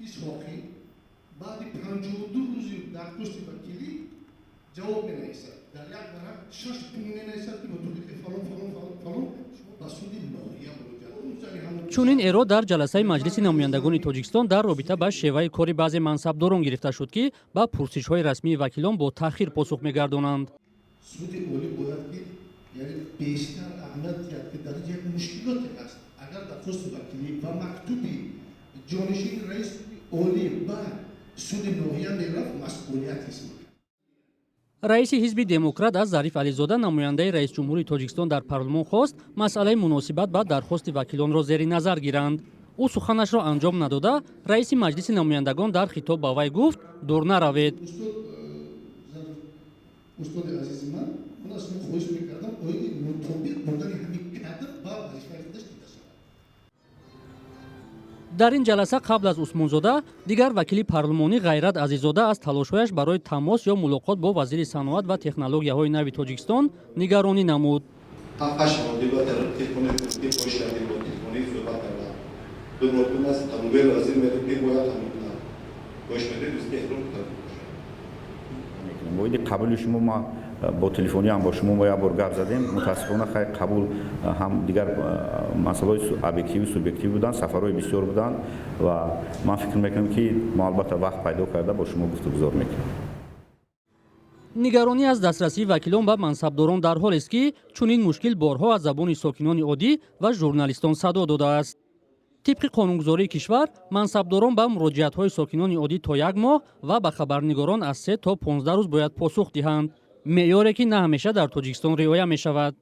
Исҳоқӣ баъди 52 рӯзи дархости вакилӣ ҷавоб менависад. Дар як варақ шаш пункт менависад, ки мутобиқи фалон, фалон, фалон, фалон шумо ба суди ноҳия муроҷиат. Чунин эрод дар ҷаласаи Маҷлиси намояндагони Тоҷикистон дар робита ба шеваи кори баъзе мансабдорон гирифта шуд, ки ба пурсишҳои расмии вакилон бо таъхир посух мегардонанд. Суди олӣ бояд ки, яъне, бештар аҳамият диҳад, ки дар инҷа як мушкилоте ҳаст. Агар дархости вакилӣ ва мактуби ҷонишини раиси олӣ ба суди ноҳия мерафт, масъулият ҳис мекард. Раиси Ҳизби Демократ аз Зариф Ализода, намояндаи раисҷумҳури Тоҷикистон дар парлумон, хост масъалаи муносибат ба дархости вакилонро зери назар гиранд. Ӯ суханашро анҷом надода, раиси Маҷлиси намояндагон дар хитоб ба вай гуфт: «Дур наравед». Устоди азизи ман, ман аз шумо хоҳиш мекардам, оиди мутобиқ будани ҳамин кадр ба вазифаи худаш дида шавад. Дар ин ҷаласа қабл аз Усмонзода дигар вакили парлумонӣ Ғайрат Азиззода аз талошҳояш барои тамос ё мулоқот бо вазири саноат ва технологияҳои нави Тоҷикистон нигаронӣ намуд. Ҳафт маротиба телефони хоҳиш кардем, бо телефонӣ суҳбат кардам. Ду маротиба аст Абубер вазир мегӯяд, ки бояд ҳамин хоҳиш медорем, дӯсти эҳтиром бошад. Оиди қабули шумо ма бо телефонӣ ҳам бо шумо мо як бор гап задем. Мутаассифона, хай, қабул ҳам дигар масъалаҳои объективӣ, субъективӣ буданд, сафарҳои бисёр буданд ва ман фикр мекунам, ки мо албатта вақт пайдо карда бо шумо гуфтугузор мекунем. Нигаронӣ аз дастрасии вакилон ба мансабдорон дар ҳолест, ки чунин мушкил борҳо аз забони сокинони оддӣ ва журналистон садо додааст. Тибқи қонунгузории кишвар, мансабдорон ба муроҷиатҳои сокинони оддӣ то як моҳ ва ба хабарнигорон аз 3 то 15 рӯз бояд посух диҳанд, меъёре ки на ҳамеша дар Тоҷикистон риоя мешавад.